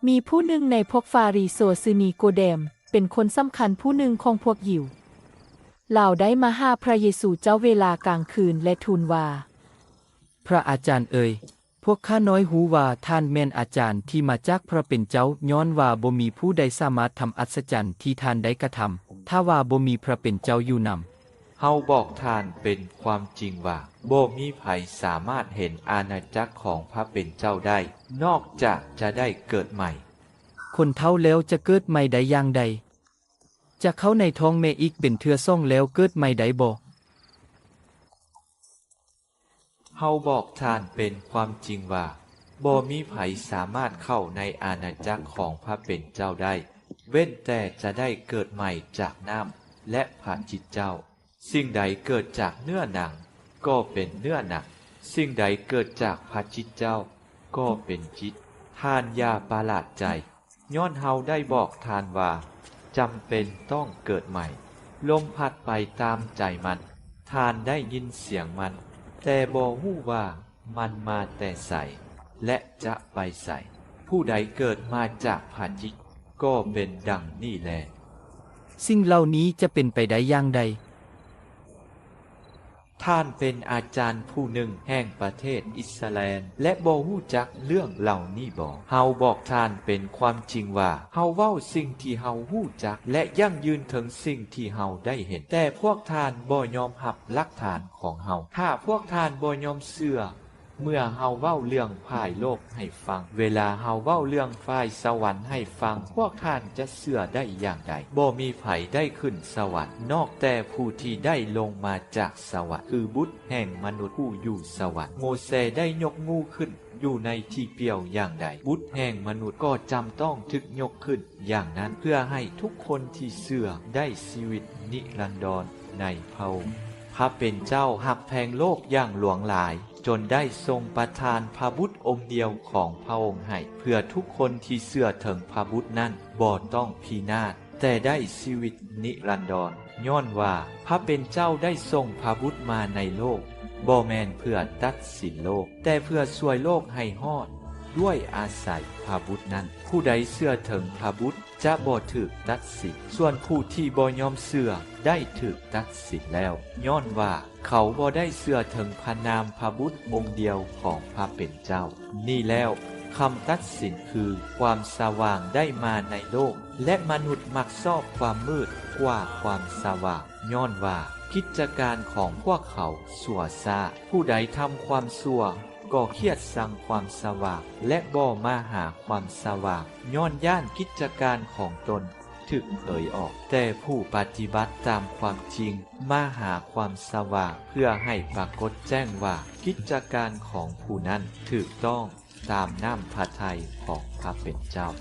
ມີຜູ້ໜຶ່ງໃນພວກຟາຣິໂຊຊື່ນິໂກເດມ, ເປັນຄົນສຳຄັນຜູ້ໜຶ່ງຂອງພວກຢິວ. ລາວໄດ້ມາຫາພຣະເຢຊູເຈົ້າເວລາກາງຄືນ ແລະ ທູນວ່າ, ພຣະອາຈານເອີຍ, ພວກຂ້ານ້ອຍຮູ້ວ່າທ່ານແມ່ນອາຈານທີ່ມາຈາກພຣະເປັນເຈົ້າ, ຍ້ອນວ່າບໍ່ມີຜູ້ໃດສາມາດທຳອັດສະຈັນທີ່ທ່ານໄດ້ກະທຳ, ຖ້າວ່າບໍ່ມີພຣະເປັນເຈົ້າຢູ່ນຳ. ເຮົາບອກທ່ານເປັນຄວາມຈິງວ່າ, ບໍ່ມີໃຜສາມາດເຫັນອານາຈັກຂອງພຣະເປັນເຈົ້າໄດ້, ນອກຈາກຈະໄດ້ເກີດໃໝ່. ຄົນເຖົ້າແລ້ວຈະເກີດໃໝ່ໄດ້ຢ່າງໃດ? ຈະເຂົ້າໃນທ້ອງແມ່ອີກເປັນເທື່ອສອງແລ້ວເກີດໃໝ່ໄດ້ບໍ່? ເຮົາບອກທ່ານເປັນຄວາມຈິງວ່າ, ບໍ່ມີໃຜສາມາດເຂົ້າໃນອານາຈັກຂອງພຣະເປັນເຈົ້າໄດ້, ເວັ້ນແຕ່ຈະໄດ້ເກີດໃໝ່ຈາກນ້ຳ ແລະ ພຣະຈິດເຈົ້າ. ສິ່ງໃດເກີດຈາກເນື້ອໜັງ ກໍເປັນເນື້ອໜັງ, ສິ່ງໃດເກີດຈາກພຣະຈິດເຈົ້າ ກໍເປັນຈິດ. ທ່ານຢ່າປະຫຼາດໃຈ, ຍ້ອນເຮົາໄດ້ບອກທ່ານວ່າ, ຈຳເປັນຕ້ອງເກີດໃໝ່. ລົມພັດໄປຕາມໃຈມັນ, ທ່ານໄດ້ຍິນສຽງມັນ, ແຕ່ບໍ່ຮູ້ວ່າມັນມາແຕ່ໃສ ແລະ ຈະໄປໃສ. ຜູ້ໃດເກີດມາຈາກພຣະຈິດ ກໍເປັນດັ່ງນີ້ແລ. ສິ່ງເຫຼົ່ານີ້ຈະເປັນໄປໄດ້ຢ່າງໃດ? ທ່ານເປັນອາຈານຜູ້ໜຶ່ງແຫ່ງປະເທດອິດສະຣາແອນ ແລະ ບໍ່ຮູ້ຈັກເລື່ອງເຫຼົ່ານີ້ບໍ? ເຮົາບອກທ່ານເປັນຄວາມຈິງວ່າ, ເຮົາເວົ້າສິ່ງທີ່ເຮົາຮູ້ຈັກ ແລະ ຢັ້ງຢືນເຖິງສິ່ງທີ່ເຮົາໄດ້ເຫັນ, ແຕ່ພວກທ່ານບໍ່ຍອມຮັບຫຼັກຖານຂອງເຮົາ. ຖ້າພວກທ່ານບໍ່ຍອມເຊື່ອ, ເມື່ອເຮົາເວົ້າເລື່ອງຝ່າຍໂລກໃຫ້ຟັງ, ເວລາເຮົາເວົ້າເລື່ອງຝ່າຍສະຫວັນໃຫ້ຟັງ, ພວກທ່ານຈະເຊື່ອໄດ້ຢ່າງໃດ? ບໍ່ມີໃຜໄດ້ຂຶ້ນສະຫວັນ ນອກແຕ່ຜູ້ທີ່ໄດ້ລົງມາຈາກສະຫວັນ, ຄືບຸດແຫ່ງມະນຸດຜູ້ຢູ່ສະຫວັນ. ໂມເຊໄດ້ຍົກງູຂຶ້ນຢູ່ໃນທີ່ປ່ຽວຢ່າງໃດ, ບຸດແຫ່ງມະນຸດກໍຈຳຕ້ອງຖືກຍົກຂຶ້ນ ຢ່າງນັ້ນ ເພື່ອໃຫ້ທຸກຄົນທີ່ເຊື່ອໄດ້ຊີວິດນິລັນດອນໃນພະອົງ. ພະເປັນເຈົ້າຮັກແພງໂລກຢ່າງຫຼວງຫຼາຍ, ຈົນໄດ້ຊົງປະທານພະບຸດອົງດຽວຂອງພະອົງໃຫ້, ເພື່ອທຸກຄົນທີ່ເຊື່ອເຖິງພະບຸດນັ້ນບໍ່ຕ້ອງພິນາດ, ແຕ່ໄດ້ຊີວິດນິລັນດອນ. ຍ້ອນວ່າພະເປັນເຈົ້າໄດ້ສົ່ງພະບຸດມາໃນໂລກ, ບໍ່ແມ່ນເພື່ອຕັດສິນໂລກ, ແຕ່ເພື່ອຊ່ວຍໂລກໃຫ້ຮອດ, ດ້ວຍອາໄສພະບຸດນັ້ນ. ຜູ້ໃດເຊື່ອເຖິງພະບຸດ ຈະບໍ່ຖືກຕັດສິນ, ສ່ວນຜູ້ທີ່ບໍ່ຍອມເຊື່ອໄດ້ຖືກຕັດສິນແລ້ວ, ຍ້ອນວ່າເຂົາບໍ່ໄດ້ເຊື່ອເຖິງພະນາມພະບຸດອົງດຽວຂອງພະເປັນເຈົ້າ. ນີ້ແລ້ວ, ຄຳຕັດສິນຄືຄວາມສະຫວ່າງໄດ້ມາໃນໂລກ, ແລະ ມະນຸດມັກຊອບຄວາມມືດກວ່າຄວາມສະຫວ່າງ, ຍ້ອນວ່າກິດຈະການຂອງພວກເຂົາຊົ່ວຊ້າ. ຜູ້ໃດທຳຄວາມຊົ່ວ ກໍຄຽດຊັງຄວາມສະຫວ່າງ ແລະ ບໍ່ມາຫາຄວາມສະຫວ່າງ, ຍ້ອນຢ້ານກິດຈະການຂອງຕົນຖືກເຜີຍອອກ. ແຕ່ຜູ້ປະຕິບັດຕາມຄວາມຈິງມາຫາຄວາມສະຫວ່າງ, ເພື່ອໃຫ້ປາກົດແຈ້ງວ່າກິດຈະການຂອງຜູ້ນັ້ນຖືກຕ້ອງຕາມນ້ຳພະໄທຂອງພະເປັນເຈົ້າ.